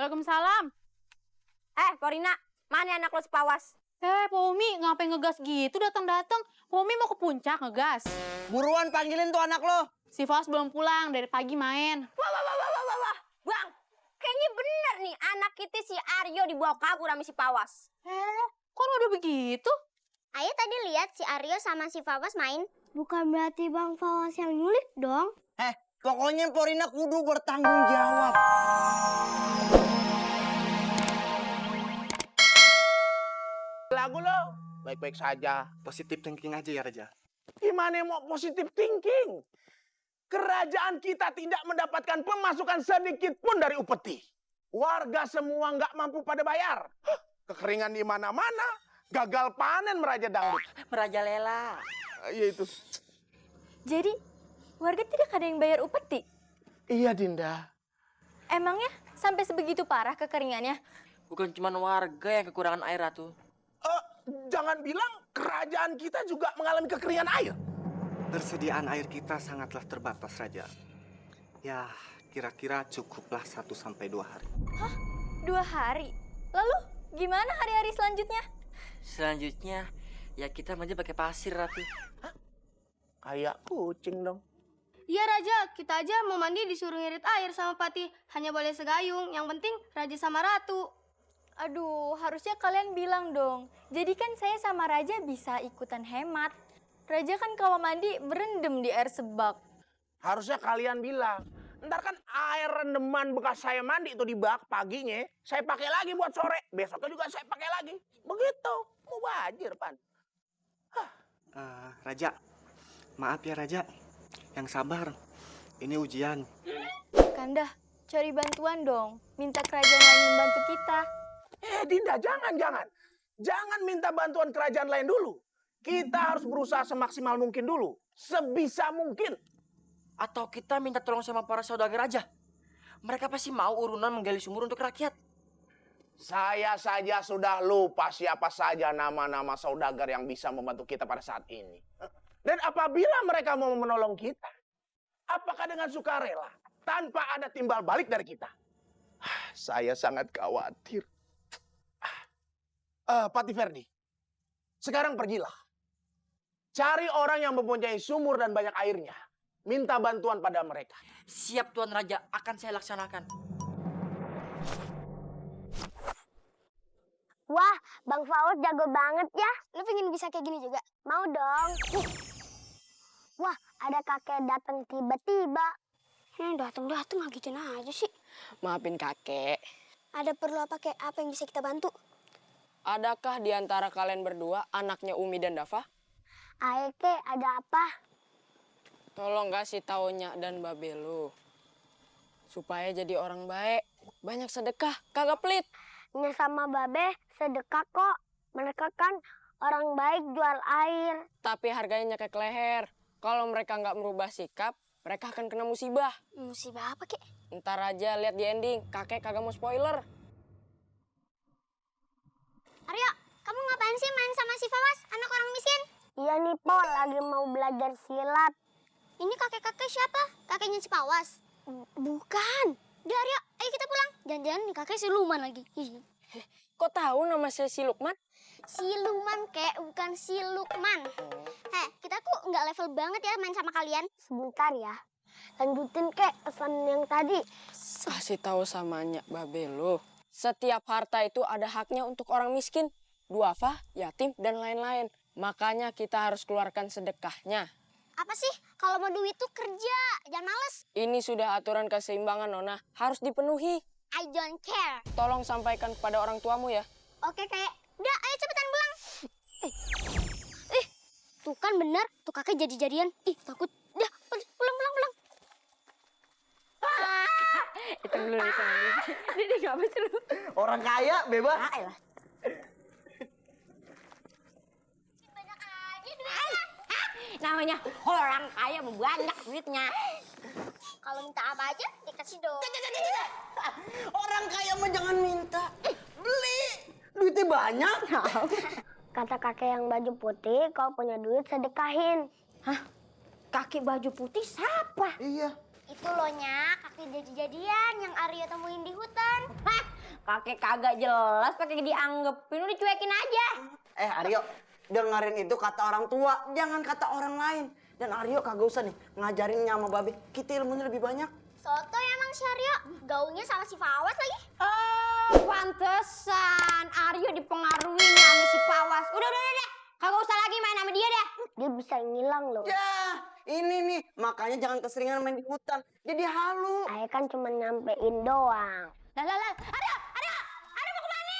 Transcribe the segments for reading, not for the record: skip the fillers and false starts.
Waalaikumsalam. Korina, mana anak lo sepawas? Pomi, ngapain ngegas gitu datang-datang? Pomi mau ke puncak ngegas. Buruan panggilin tuh anak lo. Si Fawas belum pulang, dari pagi main. Wah. Bang, kayaknya bener nih anak kita si Aryo dibawa kabur sama si Pawas. Kok udah begitu? Ayo tadi lihat si Aryo sama si Fawas main. Bukan berarti Bang Fawas yang nyulik dong. Pokoknya Porina kudu bertanggung jawab. Lagu lo baik-baik saja. Positif thinking aja ya, Raja. Gimana mau positif thinking? Kerajaan kita tidak mendapatkan pemasukan sedikit pun dari upeti. Warga semua nggak mampu pada bayar. Kekeringan di mana-mana. Gagal panen meraja dangdut. Merajalela. Iya itu. Jadi, warga tidak ada yang bayar upeti? Iya, Dinda. Emangnya sampai sebegitu parah kekeringannya? Bukan cuma warga yang kekurangan air, Ratu. Jangan bilang kerajaan kita juga mengalami kekeringan air. Persediaan air kita sangatlah terbatas, Raja. Ya, kira-kira cukuplah 1-2 hari. 2 hari? Lalu gimana hari-hari selanjutnya? Selanjutnya, ya kita manja pakai pasir, Ratu. Kayak kucing dong. Iya Raja, kita aja mau mandi disuruh ngirit air sama Patih. Hanya boleh segayung, yang penting Raja sama Ratu. Aduh, harusnya kalian bilang dong. Jadi kan saya sama Raja bisa ikutan hemat. Raja kan kalau mandi berendam di air sebak. Harusnya kalian bilang. Ntar kan air rendeman bekas saya mandi itu di bak paginya. Saya pakai lagi buat sore. Besoknya juga saya pakai lagi. Begitu. Mubazir, Pan. Raja, maaf ya Raja. Yang sabar. Ini ujian. Kanda, cari bantuan dong. Minta kerajaan lain membantu kita. Dinda, jangan. Jangan minta bantuan kerajaan lain dulu. Kita harus berusaha semaksimal mungkin dulu. Sebisa mungkin. Atau kita minta tolong sama para saudagar aja. Mereka pasti mau urunan menggali sumur untuk rakyat. Saya saja sudah lupa siapa saja nama-nama saudagar yang bisa membantu kita pada saat ini. Dan apabila mereka mau menolong kita, apakah dengan sukarela, tanpa ada timbal balik dari kita? Saya sangat khawatir. Patih Ferdi, sekarang pergilah. Cari orang yang mempunyai sumur dan banyak airnya. Minta bantuan pada mereka. Siap Tuan Raja, akan saya laksanakan. Wah, Bang Fawas jago banget ya. Lu pengen bisa kayak gini juga? Mau dong. Wah, ada kakek datang tiba-tiba. Datang ngagetin aja sih. Maafin kakek. Ada perlu apa kek? Apa yang bisa kita bantu? Adakah di antara kalian berdua anaknya Umi dan Dafa? Ayo kek, ada apa? Tolong kasih taunya dan Babelu. Supaya jadi orang baik. Banyak sedekah, kagak pelit. Nya sama Babe sedekah kok. Mereka kan orang baik jual air. Tapi harganya nyekek leher. Kalau mereka nggak merubah sikap, mereka akan kena musibah. Musibah apa kek? Ntar aja lihat di ending, kakek kagak mau spoiler. Aryo, kamu ngapain sih main sama si Fawas, anak orang miskin? Iya nih, Po, lagi mau belajar silat. Ini kakek-kakek siapa? Kakeknya si Fawas? Bukan. Udah, Aryo, ayo kita pulang. Jangan-jangan nih kakek siluman lagi. Kok tahu nama saya si Lukman? Siluman, kek, bukan si Lukman. Kita tuh nggak level banget ya main sama kalian. Sebentar ya. Lanjutin, kek, pesan yang tadi. Kasih tahu samanya Babelu. Setiap harta itu ada haknya untuk orang miskin, duafa, yatim, dan lain-lain. Makanya kita harus keluarkan sedekahnya. Apa sih? Kalau mau duit tuh kerja, jangan males. Ini sudah aturan keseimbangan, Nona. Harus dipenuhi. I don't care. Tolong sampaikan kepada orang tuamu ya. Oke, kayak. Udah, ayo cepetan pulang. Tuh kan bener. Tuh kakek jadi-jadian. Takut. Udah, pulang. Itu dulu. Ini ngapa sih lu? Orang kaya bebas. Banyak aja duitnya. Namanya orang kaya banyak duitnya. Kalau minta apa aja dikasih dong. Orang kaya mah jangan minta. Beli. Duitnya banyak. Kata kakek yang baju putih, kalau punya duit sedekahin. Kaki baju putih siapa? Iya. Itu loh, Nya, kakek jadi-jadian yang Arya temuin di hutan. Kakek kagak jelas pakai dianggepin, udah cuekin aja. Aryo, dengerin itu kata orang tua, jangan kata orang lain. Dan Aryo kagak usah nih ngajarin sama Babe, kita ilmunya lebih banyak. Soto emang si Aryo, gaulnya sama si Fawas lagi. Oh, pantesan Aryo dipengaruhi sama si Pawas. Udah. Kagak usah lagi main sama dia dah. Dia bisa ngilang loh. Ya, ini nih, makanya jangan keseringan main di hutan. Jadi halu. Ayah kan cuma nyampein doang. Lah, Aryo mau kemana?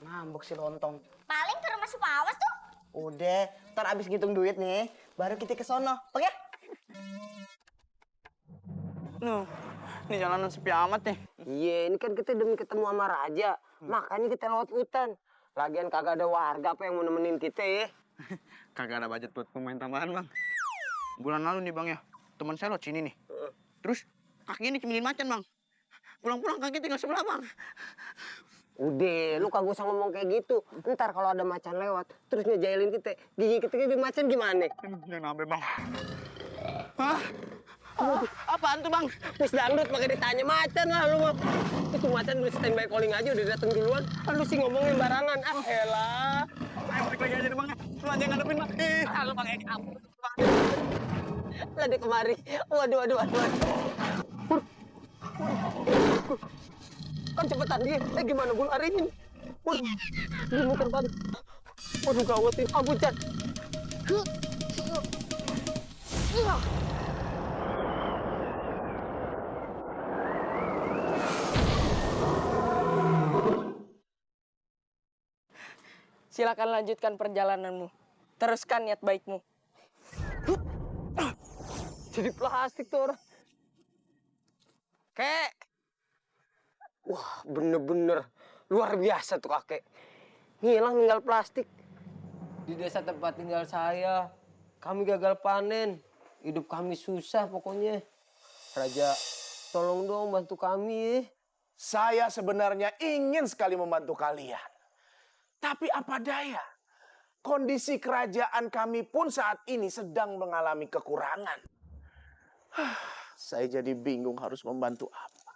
Ngambek si lontong. Paling ke rumah si Fawas tuh. Udah, ntar abis ngitung duit nih, baru kita ke sono, oke? Ini jalanan sepi amat nih. Iya, ini kan kita demi ketemu sama Raja, makanya kita lewat hutan. Lagian kagak ada warga apa yang mau nemenin kita ya. Kagak ada budget buat pemain tambahan, Bang. Bulan lalu nih, Bang ya, teman saya lewat sini nih. Terus kakinya dicemilin macan, Bang. Pulang-pulang kaki tinggal sebelah, Bang. Udah, lu kagak usah ngomong kayak gitu. Ntar kalau ada macan lewat, terus ngejailin kita, gigi kita di macan gimana? Jangan sampai, Bang. Hah? Apaan tuh, Bang? Terus dangdut pakai ditanya macan lah lu. Itu macan udah standby calling aja, udah dateng duluan. Lu sih ngomongin barangan. Ah, elah. Ayo balik lagi aja deh, Bang. Lu aja yang ngadepin, Bang. Lu pakai ampun, Bang. Lah dia kemari. Waduh. Kan cepetan dia. Gimana gue lariin? Waduh, dia muter balik. Waduh, gawat ini. Ampun, Chan. Silakan lanjutkan perjalananmu. Teruskan niat baikmu. Jadi plastik tuh orang. Kek. Wah, bener-bener luar biasa tuh kakek. Ngilang tinggal plastik. Di desa tempat tinggal saya, kami gagal panen. Hidup kami susah pokoknya. Raja, tolong dong bantu kami. Saya sebenarnya ingin sekali membantu kalian. Tapi apa daya, kondisi kerajaan kami pun saat ini sedang mengalami kekurangan. Saya jadi bingung harus membantu apa.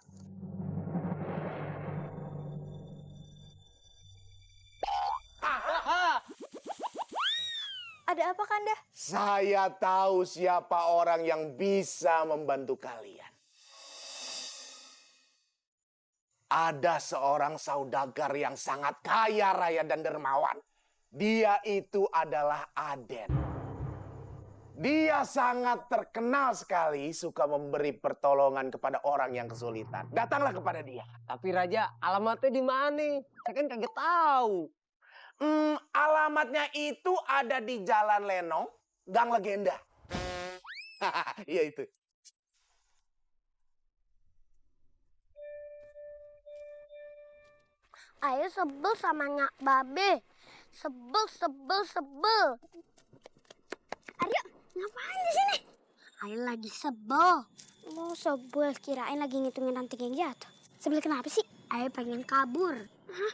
Ada apa, Kanda? Saya tahu siapa orang yang bisa membantu kalian. Ada seorang saudagar yang sangat kaya raya dan dermawan. Dia itu adalah Aden. Dia sangat terkenal sekali suka memberi pertolongan kepada orang yang kesulitan. Datanglah kepada dia. Tapi Raja, alamatnya di mana? Saya kan kagak tahu. Alamatnya itu ada di Jalan Lenong, Gang Legenda. Iya itu. Ayo sebel sama Nyak Babe. Sebel. Aryo, ngapain di sini? Ayo lagi sebel. Oh, sebel. Kirain lagi ngitungin ranting yang jatuh. Sebel kenapa sih? Ayo pengen kabur. Hah?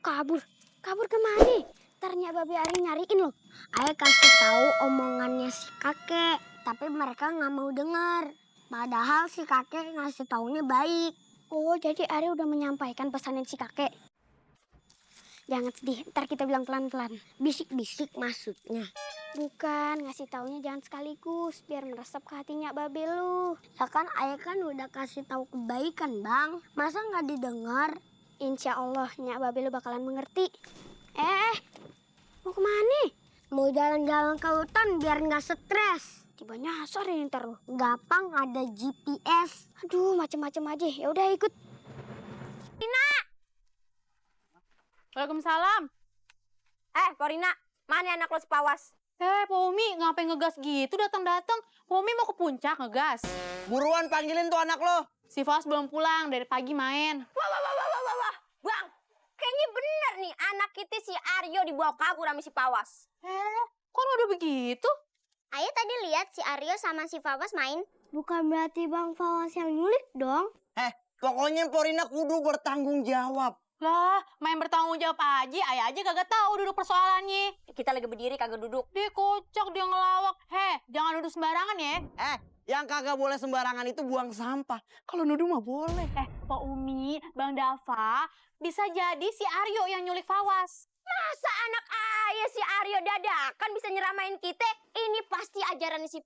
Kabur? Kabur kemana? Ntar Nyak Babe Ari nyariin loh. Ayo kasih tahu omongannya si kakek. Tapi mereka nggak mau dengar. Padahal si kakek ngasih taunya baik. Oh, jadi Ari udah menyampaikan pesanan si kakek. Jangan sedih, ntar kita bilang pelan-pelan. Bisik-bisik maksudnya. Bukan, ngasih taunya jangan sekaligus. Biar meresap ke hatinya Babe lu. Ya kan, ayah kan udah kasih tahu kebaikan, Bang. Masa nggak didengar? Insya Allah, Nyak Babe lu bakalan mengerti. Mau kemana? Mau jalan-jalan ke hutan biar nggak stres. Tiba nyasar ini ntar lu. Gampang ada GPS. Aduh, macem-macem aja. Ya udah ikut. Waalaikumsalam. Porina, mana anak lo sepawas? Pomi ngapain ngegas gitu datang-datang? Pomi mau ke puncak ngegas. Buruan panggilin tuh anak lo. Si Fawas belum pulang dari pagi main. Wah. Bang, kayaknya bener nih anak kita si Aryo dibawa kabur sama si Pawas. Kok udah begitu? Ayo tadi lihat si Aryo sama si Fawas main. Bukan berarti Bang Fawas yang nyulik dong. Pokoknya Porina kudu bertanggung jawab. Lah, main bertanggung jawab aja, ayah aja kagak tahu duduk persoalannya. Kita lagi berdiri kagak duduk. Dia kocak, dia ngelawak. Jangan duduk sembarangan ya. Yang kagak boleh sembarangan itu buang sampah. Kalau nuduh mah boleh. Pak Umi, Bang Dava, bisa jadi si Aryo yang nyulik Fawas. Masa anak ayah si Aryo dadakan bisa nyeramain kita? Ini pasti ajaran si